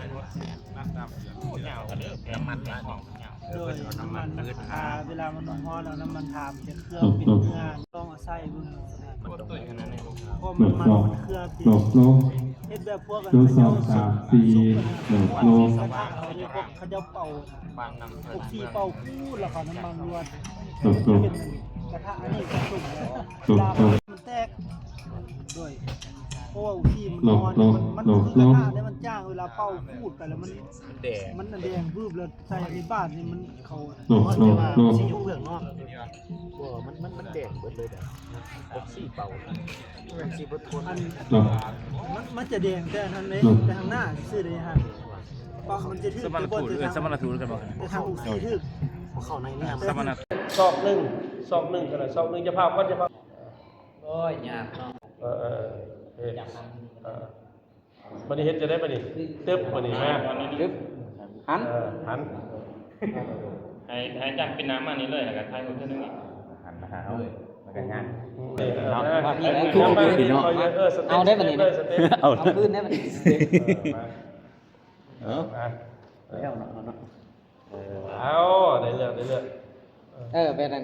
ນ້ຳມັນ ນ້ຳມັນ ເວລາມັນຮ້ອນ ເອົານ້ຳມັນທາ ມັນຈະເຄືອເປັນເຫື່ອ ລອງເອົາໃສ່ເບິ່ງ ເພາະມັນ ມັນເຄືອເປັນ ເຮັດແບບພວກອັນ ສອງ ສາມ ສີ່ ກະທະ ເຂົາເຈົ້າເປົ່າ ພວກສີເປົ່າຂູດ ແລ້ວເອົານ້ຳມັນລວດ ເປັນກະທະ ອັນນີ້ກະຕົ້ມ ເວລາມັນແຕກ ໂດຍ ເພາະວ່າສີມັນອ່ອນ ມັນ ມັນຄືກະທະເດ້ ມັນຈາງ ເວລາເປົ່າຂູດໄປແລ້ວມັນ ມັນແດງວືບ ແລ້ວໃສ່ໃນບາດນີ້ມັນເຂົ້າ ສີຢູ່ເບື້ອງນອກ ບໍ່ ມັນ ມັນ ມັນແດງເບິດເລີຍ ເປັນສີເປົ່າ ມັນຊິບໍ່ທົນ ອັນ ມັນ ມັນຈະແດງແຕ່ອັນນັ້ນເດ້ ແຕ່ທາງໜ້າຊື່ເດ້ຫັ້ນ ເພາະມັນຈະຖືກ ສະມາລະທູດ ເອີ ສະມາລະທູດກັນບໍ່ ແຕ່ທາງອົງຊີຖືກ ບໍ່ເຂົ້າໃນເນື້ອ ສະມາລະ ຊອກໜຶ່ງ ຊອກໜຶ່ງ ຊອກໜຶ່ງ ຢ່າພາວກ່ອນ ຢ່າພາວ ໂອ້ຍ ຍາກເນາະ ເອີ ເອີ ເອີ ເຮັດ ຈັບມັນ ເອີ ບັດນີ້ເຮັດຈັ່ງໃດບັດນີ້ ຕຶບບັດນີ້ມາ ຕຶບ ຫັນ ເອີ ຫັນ ໃຫ້ ໃຫ້ຈັບເປັນໜ້າມານີ້ເລີຍ ແລ້ວກໍຖ່າຍຮູບເທື່ອໜຶ່ງອີກ ຫັນມາຫາເຮົາ ມັນກໍງ່າຍ ເອີ ເນາະ ມາ ມາ ມາ ເອີ ເອົາໄດ້ບັດນີ້ ເອີ ສະເຕັບ ເອົາ ເອົາຄືນໄດ້ບັດນີ້ ເອີ ມາ ເອີ ມາ ແລ້ວເນາະ ເນາະ ເອີ ເອົາ ໄດ້ເລື່ອງ ໄດ້ເລື່ອງ ເອີ ແບບນັ້ນ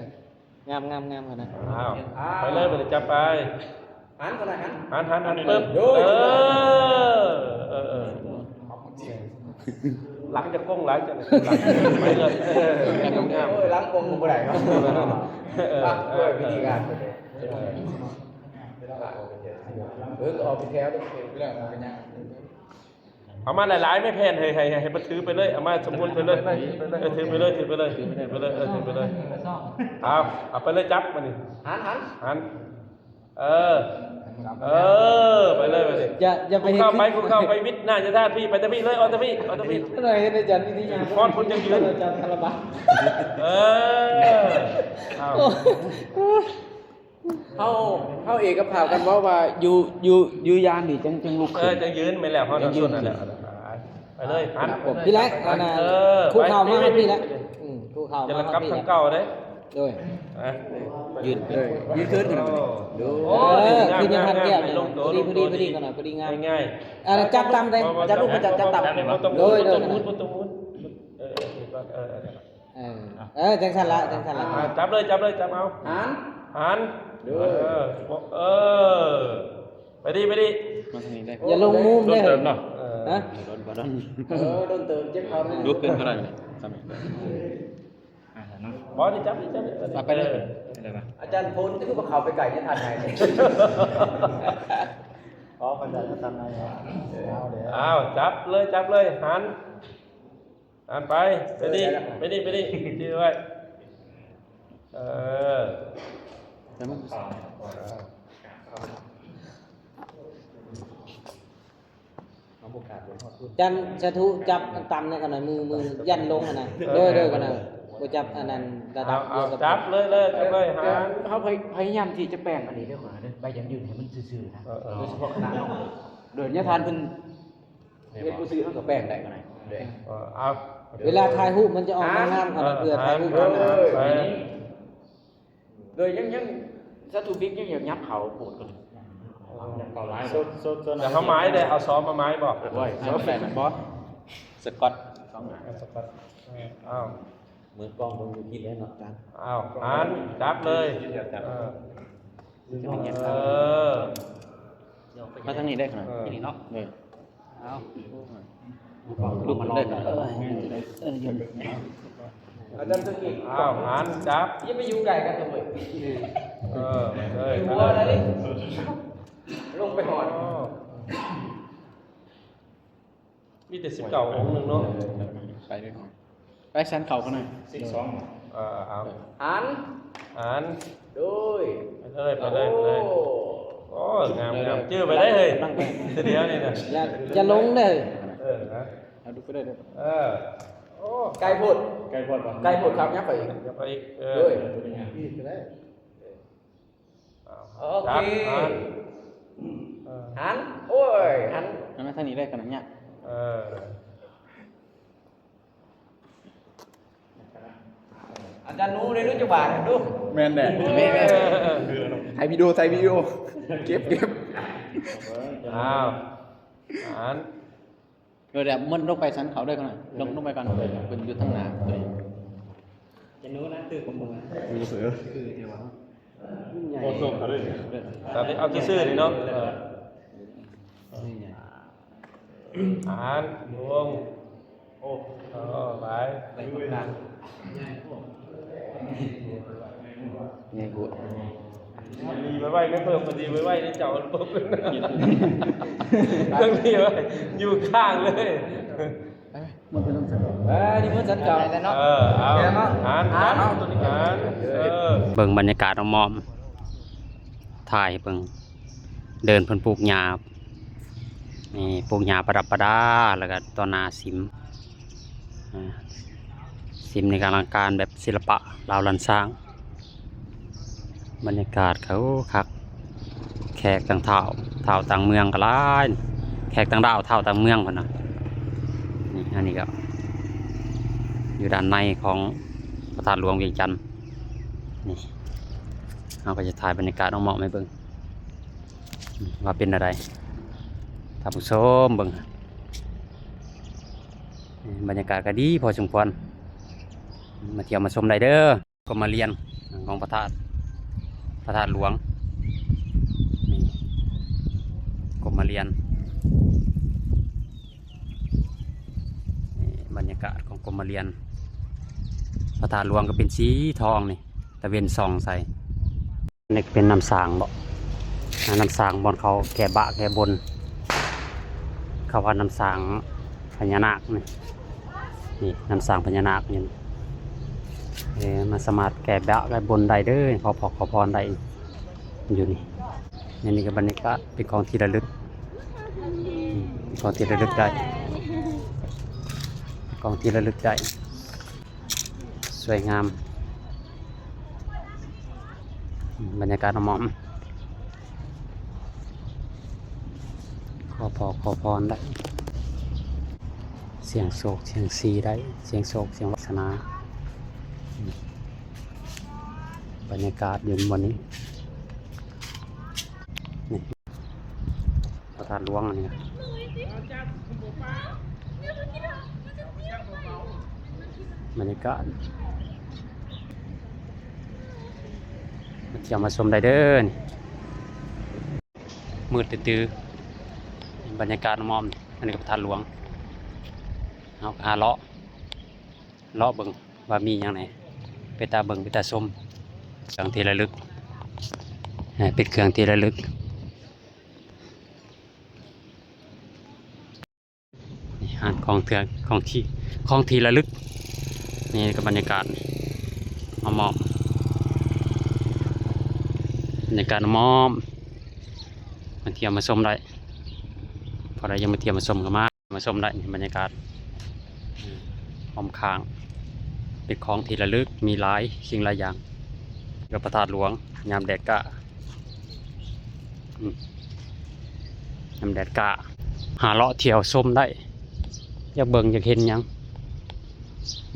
ງາມ ງາມ ງາມ ຫັ້ນນະ ອ້າວ ໄປເລີຍ ໄປເລີຍ ຈັບໄປ ຫັນ ຫັນ ຫັນ ປຶບ ໂດຍ ເອີ ເອີ ເອີ ຫຼັງຈະກົງຫຼາຍ ຈັກ ໄປເລີຍ ເອີ ງາມ ໂອ້ຍ ຫຼັງກົງບໍ່ໄດ້ເນາະ ເອີ ເອີ ວິທີການ ເອີ ເອີ ກໍອອກເປັນແຖວ ເປັນແຖວ ເປັນຫຍັງ ເອົາມາຫຼາຍໆ ແມ່ແຜ່ນ ໃຫ້ ໃຫ້ ໃຫ້ ໃຫ້ເພິ່ນຖືໄປເລີຍ ເອົາມາສົມມຸດໄປເລີຍ ເອີ ຖືໄປເລີຍ ຖືໄປເລີຍ ຖືໄປເລີຍ ເອີ ຖືໄປເລີຍ ເອົາ ເອົາໄປເລີຍ ຈັບມານີ້ ຫັນ ຫັນ ຫັນ ເອີ ເອີ ໄປເລີຍ ໄປເລີຍ ຢ່າ ຢ່າໄປ ຄຸກເຂົ່າໄປ ຄຸກເຂົ່າໄປ ວິດໜ້າ ຢ່າທ່າພີ້ ໄປແຕ່ພີ້ເລີຍ ອອກແຕ່ພີ້ ອອກແຕ່ພີ້ ເຮັດໃຫ້ອາຈານວິທະຍາ ຮອດພຸ້ນຈັ່ງຢືນ ອາຈານຄາລາບາ ເອີ ເອົາ ເຮົາ ເຮົາເອກະພາບກັນເວົ້າວ່າ ຢູ່ ຢູ່ ຢູ່ຢ່າງນີ້ ຈັ່ງ ຈັ່ງລຸກ ເອີ ຂຶ້ນ ຈັ່ງຢືນ ແມ່ນແລ້ວ ເຮົາ ຈັ່ງຢືນ ນັ້ນແຫຼະ ໄປເລີຍ ຫັນ ພີ່ແຫຼະ ອັນນ່າ ເອີ ຄຸກເຂົ່າມາ ພີ່ແຫຼະ ອືມ ຄຸກເຂົ່າມາ ຈະກັບທາງເກົ່າເດ້ ໂດຍ ຢືນ ເອີ ຢືນຄືນ ໂດຍ ໂອ້ ເອີ ຄືຍັງຫັນແກ້ວ ພໍດີ ພໍດີ ພໍດີ ພໍດີ ພໍດີ ງ່າຍ ອ່າ ຈັບຕຳເດ້ ຈັບລູກ ຈັບ ຈັບຕຳ ບໍ່ຕ້ອງ ໂດຍ ບໍ່ຕ້ອງໝູນ ບໍ່ຕ້ອງໝູນ ເອີ ເອີ ເອີ ເອີ ເອີ ຈັ່ງຊັ້ນລະ ຈັ່ງຊັ້ນລະ ອ່າ ຈັບເລີຍ ຈັບເລີຍ ຈັບເອົາ ຫັນ ຫັນ ໂດຍ ເອີ ເອີ ໄປດີ ໄປດີ ມາທາງນີ້ໄດ້ ຢ່າລົງມຸມເດ້ ໂດນເຕີມເນາະ ເອີ ຮະ ໂດນ ບໍ່ໂດນ ເອີ ໂດນເຕີມ ເຈັບເຂົ່າ ລຸກຂຶ້ນກໍໄດ້ ຊ່ຳນີ້ ອ່າ ເນາະ ບໍ່ ນີ້ຈັບ ນີ້ຈັບ ນີ້ ເອົາໄປເລີຍ ເອີ ໄປເລີຍ ອາຈານ ໂພນຄືບໍ່ເຂົ້າໄປໃກ້ ຍັງທັນໃນ ອໍ ເຂົ້າໃຈ ທັນໃນ ເອົາເດ້ ອ້າວ ຈັບເລີຍ ຈັບເລີຍ ຫັນ ອ່ານໄປ ໄປນີ້ ໄປນີ້ ໄປນີ້ ຈື່ໄວ້ ເອີ ຈັນສາທຸ ຈັບອັນຕຳໃນຂະໜ້ອຍ ມື ມືຢັນລົງຫັ້ນນະ ເດີ ເດີ ຂະໜ້ອຍ ບໍ່ຈັບອັນນັ້ນ ລະດັບ ເອົາ ຈັບເລີຍ ເລີຍ ຈັບເລີຍ ຫາ ເຮົາພະຍາຍາມທີ່ຈະແປງອັນນີ້ເດີ ຂະໜ້ອຍເດີ ໃບຢັ້ງຢືນໃຫ້ມັນຊື່ໆນະ ເອີ ເອີ ໂດຍສະເພາະຄະນະເຮົາ ໂດຍຍາທ່ານເພິ່ນ ເຮັດບໍ່ຊື່ເຮົາກໍແປງໄດ້ກໍໄດ້ເດ້ ເອີ ເອົາ ເວລາຖ່າຍຮູບມັນຈະອອກມາງາມຂະໜາດ ເພື່ອຖ່າຍຮູບ ເອີ ໂດຍຍັງ ຍັງສາທຸບິກຍັງຢາກຫຍັບເຂົ້າໂພດກໍເລີຍ ສດໆ ແຕ່ເຮົາໝາຍໄດ້ ເອົາຊອມມາໝາຍບໍ່ ໂອ້ຍ ຊອມໄດ້ແມ່ນບໍ່ ສະກອດ ສອງ ເອີ ສະກອດ ເອີ ເອົາ ມືກ້ອງເບິ່ງຢູ່ພີ້ແລ້ວເນາະ ເອົາ ຫັນ ຈັບເລີຍ ເອີ ເອີ ມາທາງນີ້ໄດ້ຂະໜາດ ເອີ ທີ່ນີ້ເນາະ ເອີ ເອົາ ລຸກຂຶ້ນເດີ ເອີ ເອີ ອາຈານ ເອົາ ຫັນ ຈັບ ຢ່າໄປຢູ່ໃກ້ກັນເລີຍ ເອີ ໄປເລີຍ ຢູ່ ໄປເລີຍ ລົງໄປຮອດ ມີແຕ່ສິບເກົ້າອົງໜຶ່ງເນາະ ໄປເລີຍ ໄປສັນເຂົ້າກັນໜ່ອຍ ສິບສອງ ເອີ ເອົາ ຫັນ ຫັນ ໂດຍ ໄປເລີຍ ໄປເລີຍ ໄປເລີຍ ໂອ້ ໂອ້ ງາມ ງາມ ຈື່ໄປໄດ້ເຮີ້ຍ ແຕ່ດຽວນີ້ນະ ຢ່າ ຢ່າລົງເດີ ເອີ ນະ ເອົາ ດູໄປເລີຍ ເອີ ໂອ້ ໄກໂພດ ໄກໂພດບໍ່ ໄກໂພດ ຄັບ ຍັບໄປອີກ ຍັບໄປອີກ ເອີ ໂດຍ ນີ້ກໍໄດ້ ໂອເຄ ຈັບ ຫັນ ເອີ ຫັນ ໂອ້ຍ ຫັນ ຫັນມາທາງນີ້ໄດ້ຂະໜາດເນີ້ຍ ເອີ ອາຈານໜູໄດ້ຮູ້ຈັກບາດດູ ແມ່ນແຫຼະ ແມ່ນ ຖ່າຍວິດີໂອ ຖ່າຍວິດີໂອ ເກັບ ເກັບ ອ້າວ ຫັນ ໂດຍແບບມັນລົງໄປສັນເຂົາເດີ ຂ້າງໜ້າ ລົງ ລົງໄປກ່ອນ ເພິ່ນຢູ່ທາງໜ້າເລີຍ. ຈະໂນ້ນນະ ຕື່ມບໍ່ ເອີ ຄືເທວະ ໂອ້ ໂຊກເຂົາເລີຍ. ເອົາຊື່ໆນີ້ເນາະ. ເອີ ອາຫານ ໂອ້ ໂອ້ ຫຼາຍ ໄປຕົກກາງ ໃຫຍ່ໂພດ ດີໄວໆ ເດີ ເພີ່ມ ດີໄວໆ ເດີ ເຈົ້າ ເບິ່ງ ເບິ່ງດີໄວ ຢູ່ຂ້າງເລີຍ. ເອີ ນີ້ມັນສັນເກົ່າ ເອີ ເອົາ ຫັນ ຫັນ ເອີ ເບິ່ງບັນຍາກາດອ້ອມໆ ຖ່າຍໃຫ້ເບິ່ງ ເດີ່ນເພິ່ນປູກຫຍ້າ ນີ້ ປູກຫຍ້າປະດັບປະດາ ແລ້ວກໍຕໍ່ໜ້າສິມ ອ່າ ສິມນີ້ກໍອະລັງການແບບສິລະປະລາວລ້ານຊ້າງ. ບັນຍາກາດກໍ ໂອ້ ຄັກ ແຂກຕ່າງທ້າວ ທ້າວຕ່າງເມືອງກໍຫຼາຍ ແຂກຕ່າງດ້າວທ້າວຕ່າງເມືອງພຸ້ນນະ. ນີ້ ອັນນີ້ກໍຢູ່ດ້ານໃນຂອງພະທາດຫຼວງວຽງຈັນ. ນີ້ ເຮົາກໍຈະຖ່າຍບັນຍາກາດອອກມາໃຫ້ເບິ່ງ ວ່າເປັນແນວໃດ ທ່ານຜູ້ຊົມເບິ່ງ. ບັນຍາກາດກໍດີພໍສົມຄວນ ມາທ່ຽວມາຊົມໄດ້ເດີ. ກົມມະລຽນຂອງພະທາດ ພະທາດຫຼວງ ນີ້ ກົມມະລຽນ ນີ້ ບັນຍາກາດຂອງກົມມະລຽນ ພະທາດຫຼວງກໍເປັນສີທອງນີ້ ຕາເວັນສ່ອງໃສ່. ນີ້ເປັນນ້ຳສ້າງເບາະ ອ່າ ນ້ຳສ້າງບ່ອນເຂົາແກ້ບາແກ້ບົນ ເຂົາວ່ານ້ຳສ້າງພະຍານາກນີ້ ນີ້ນ້ຳສ້າງພະຍານາກນີ້ ເອີ ມັນສາມາດແກ້ບາແກ້ບົນໄດ້ເດີ ຂໍພອກຂໍພອນໄດ້ຢູ່ນີ້. ອັນນີ້ກໍບັນຍາກາດເປັນຂອງທີ່ລະລຶກ ອືມ ເປັນຂອງທີ່ລະລຶກໄດ້ ເປັນຂອງທີ່ລະລຶກໄດ້. ສວຍງາມ ບັນຍາກາດອ້ອມໆ ຂໍພອກຂໍພອນໄດ້ ສ່ຽງໂຊກສ່ຽງຊີໄດ້ ສ່ຽງໂຊກສ່ຽງວາສະໜາ. ບັນຍາກາດຢູ່ບ່ອນນີ້ ນີ້ ພະທາດຫຼວງອັນນີ້ນະ ບັນຍາກາດ ມາທ່ຽວມາຊົມໄດ້ເດີ. ນີ້ມືດຕື້ໆ ບັນຍາກາດອ້ອມໆ ອັນນີ້ກໍພະທາດຫຼວງ ເຮົາກໍຫາເລາະ ເລາະເບິ່ງວ່າມີຫຍັງແດ່ ເປັນຕາເບິ່ງ ເປັນຕາຊົມ ເຄື່ອງທີ່ລະລຶກ ເປັນເຄື່ອງທີ່ລະລຶກ. ນີ້ຮ້ານຂອງເທື່ອ ຂອງທີ່ ຂອງທີ່ລະລຶກ. ນີ້ກໍບັນຍາກາດອ້ອມໆ ບັນຍາກາດອ້ອມໆ ມາທ່ຽວມາຊົມໄດ້ ຜູ້ໃດຢາກມາທ່ຽວມາຊົມກໍມາ ມາຊົມໄດ້ ນີ້ບັນຍາກາດອ້ອມຂ້າງ ເປັນຂອງທີ່ລະລຶກ ມີຫຼາຍສິ່ງຫຼາຍຢ່າງ ກັບພະທາດຫຼວງ ຍາມແດດກ້າ ອືມ ຍາມແດດກ້າ ຫາເລາະທ່ຽວຊົມໄດ້ ຢາກເບິ່ງຢາກເຫັນຫຍັງ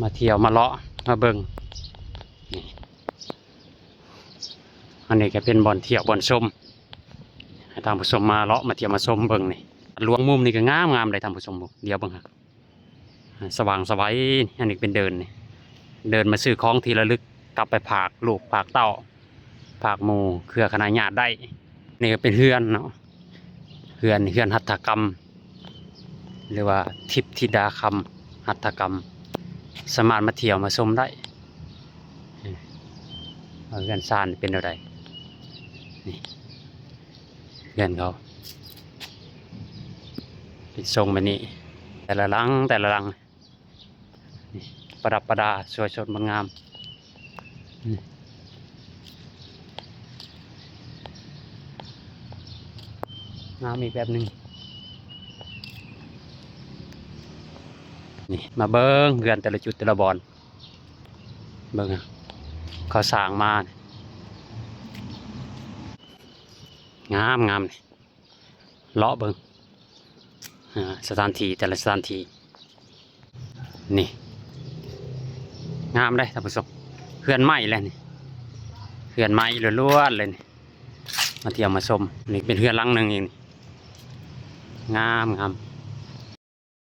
ມາທ່ຽວມາເລາະມາເບິ່ງ. ນີ້ ອັນນີ້ກໍເປັນບ່ອນທ່ຽວບ່ອນຊົມ ໃຫ້ທ່ານຜູ້ຊົມມາເລາະມາທ່ຽວມາຊົມເບິ່ງນີ້. ຫຼວງມຸມນີ້ກໍງາມໆ ເດ້ທ່ານຜູ້ຊົມ ດຽວເບິ່ງຫາ ສະຫວ່າງສະໄຫວ. ອັນນີ້ເປັນເດີ່ນນີ້ ເດີ່ນມາຊື້ຂອງທີ່ລະລຶກກັບໄປຝາກລູກຝາກເຕົ້າ ຝາກໝູ່ເຄືອຄະນະຍາດໄດ້. ນີ້ກໍເປັນເຮືອນເນາະ ເຮືອນ ເຮືອນຫັດຖະກຳ ຫຼືວ່າທິບທິດາຄຳຫັດຖະກຳ ສາມາດມາທ່ຽວມາຊົມໄດ້ ວ່າເຮືອນຊານເປັນແນວໃດ. ນີ້ເຮືອນເຂົາເປັນຊົງແບບນີ້ ແຕ່ລະຫຼັງ ແຕ່ລະຫຼັງ ນີ້ ປະດັບປະດາ ສວຍສົດງົດງາມ. ນີ້ ງາມອີກແບບໜຶ່ງ. ນີ້ ມາເບິ່ງເຮືອນແຕ່ລະຈຸດແຕ່ລະບ່ອນ ເບິ່ງ ເຂົາສ້າງມາ ງາມໆ ນີ້. ເລາະເບິ່ງ ອ່າ ສະຖານທີ່ ແຕ່ລະສະຖານທີ່ ນີ້ ງາມເດ້ທ່ານຜູ້ຊົມ. ເຮືອນໄມ້ແຫຼະນີ້ ເຮືອນໄມ້ລ້ວນໆ ເລີຍນີ້. ມາທ່ຽວມາຊົມ ນີ້ເປັນເຮືອນຫຼັງໜຶ່ງອີກນີ້ ງາມໆ.